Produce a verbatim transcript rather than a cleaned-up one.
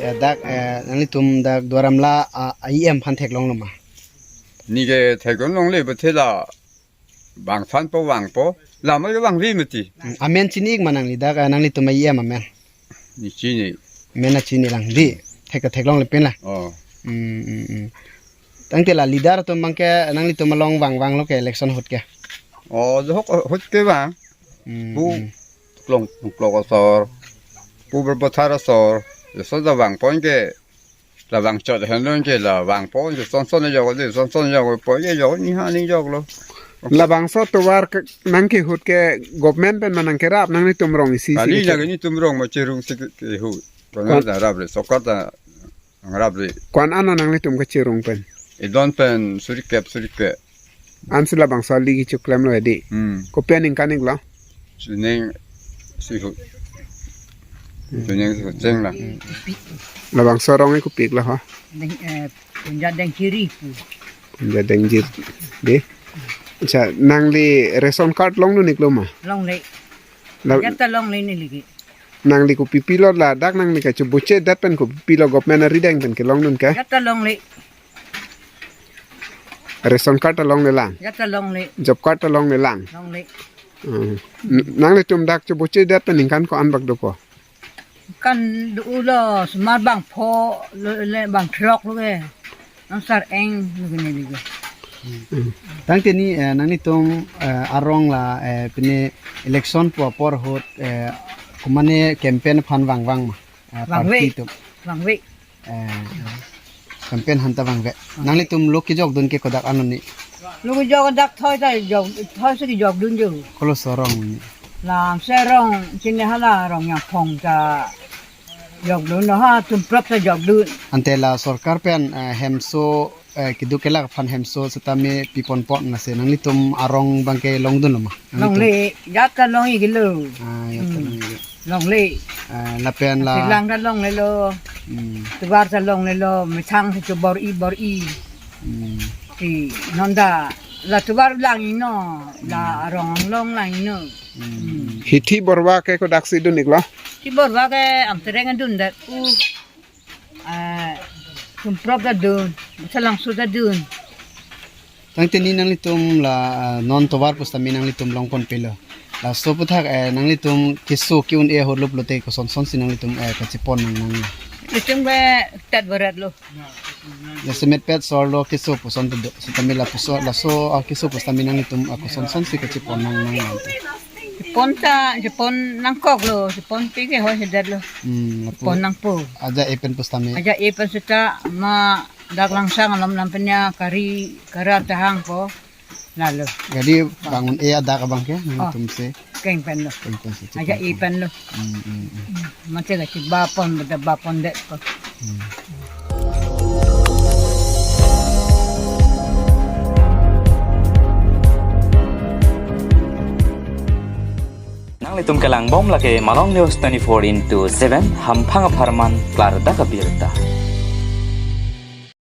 Eh, dak, eh, nanglitum dak Duar Amla a, a E M aphan theklonglo ma? Neli ke theklong longle, bethela bangsan po vangpo. Lamai ke vangve mati. Hmm, amen chini-ik ma nangli dak, eh, nanglitum a E M amen? Neli chini. Amen nangchini lang dei. Thek theklongle pen la. Oh. Hmm, hmm, hmm. Tangte la leader atum abang ke nanglitum along vangvanglo ke election ahut ke? Oh, jok ahut ke vang. Hmm, Pu hmm. Klong, Klong asor. Pu Berbothar asor. Laso la vangpon ke, la vangchot henlo ke, la vangpon ke, son son jok dei, son son jokpon ke jok, ni ha ni joklo. Labangso tovar ke nangkehut ke government pen ma nangkerap, nanglitum rong isi isi Kali ke? Lagi nelitum rong ma cherung si ke, kehut. Kona Kwan- ta rap re, sorkar ta nang rap re. Ko-an ano nanglitum kechirung pen? Idon pen suri kep, suri kep. Ansi labangso ali kechoklemlo dei. Hmm. Kopi aningkan-iklo? Suning sihut. Hmm. Suning sihut cheng la. Labangso arong ke kopi-iklo ho? Deng, eh, Punja Dengchiri pu. Punja Dengchiri dei. Acha, nangli ration card longdun-iklo ma? Longle. La- Jat ta longle neli ke. Nangli kopi pilo ladak nangli kachoboche det pen kopi pilo, government arideng pen kelongdun ke? Jat ta longle. Ration card ta longle lang. Jat ta longle. Job card ta longle lang. Longle. Hmm. N-, nanglitum dak choboche det pen ningkan ko-an bak dopo? Kan do-ulo, osomar bang pho lo le bang throk lo ke. Nang sar-eng lo ke neli ke. Hmm. Tangte neli, eh, nanglitum, eh, arong la, eh, pine election pu apor ahut, eh, komatne campaign aphan vangvang ma? Eh, Vangve. Party atum. Vangve. Eh, campaign aphanta vangve. Vangve. Nanglitum lo kejokdun ke kodak ano ni? Lo kejok dak thoi ta jok, thoi si kejokdun jo. Koloso arong ni? Lamse arong, chini hala arong Jangphong ta jokdunlo ha, Tumprop ta jokdun. Ante la sorkar pen, eh, hemso, eh, keduk kelak aphan hemso setame piponpon, lasi nanglitum arong abang ke longdunlo ma? Nanglitum? Longle, jat ta long-iklo. Ah, jat ta Hmm. long-iklo. Longle. Ah, lapen la Silang ta longlelo. Hmm. Tovar ta longlelo, methang si chobor-i bor-i. Hmm. Si non ta la tovar lang-iknon, la Hmm. arong long lang-iknon. Hmm. Hmm. Hithi Borwa ke kodaksi dun-iklo? Hithi Borwa ke Amtereng adun det. U, eh, Tumprop ta dun, Salangso ta dun. Tangte neli nanglitum la, ah, non tovar pusitame nanglitum longponpelo. Laso aphuthak, eh, nanglitum keso ke-un-e ahut lo pulote koson son si nanglitum, eh, kachepon nangnang? Itum ke tet beret lo. Jasemet pet sor lo keso puson ta do. Sitame lapuson, laso, ah, keso pusitame nanglitum, ah, koson son si kachepon nangnang ante? Chepon ta, chepon nangkoklo, chepon pi ke hoi sedet lo. Hmm, lapu- Chepon nangpo. Aja-e pen pusitame. Aja-e pen seta ma dak Langsang along lam pen ya kari kara tahang po. Lalo. Jadi bangun e adak abang ke, Oh. nanglitum si. Keng pen lo. Keng pen si, Aja-e pen lo. Hmm, hmm, hmm. Mate kachebapon, bada bapon det ko. Hmm. Nanglitum kelangbom lake Malong News twenty-four into seven, hamphang apharman klardak abirta.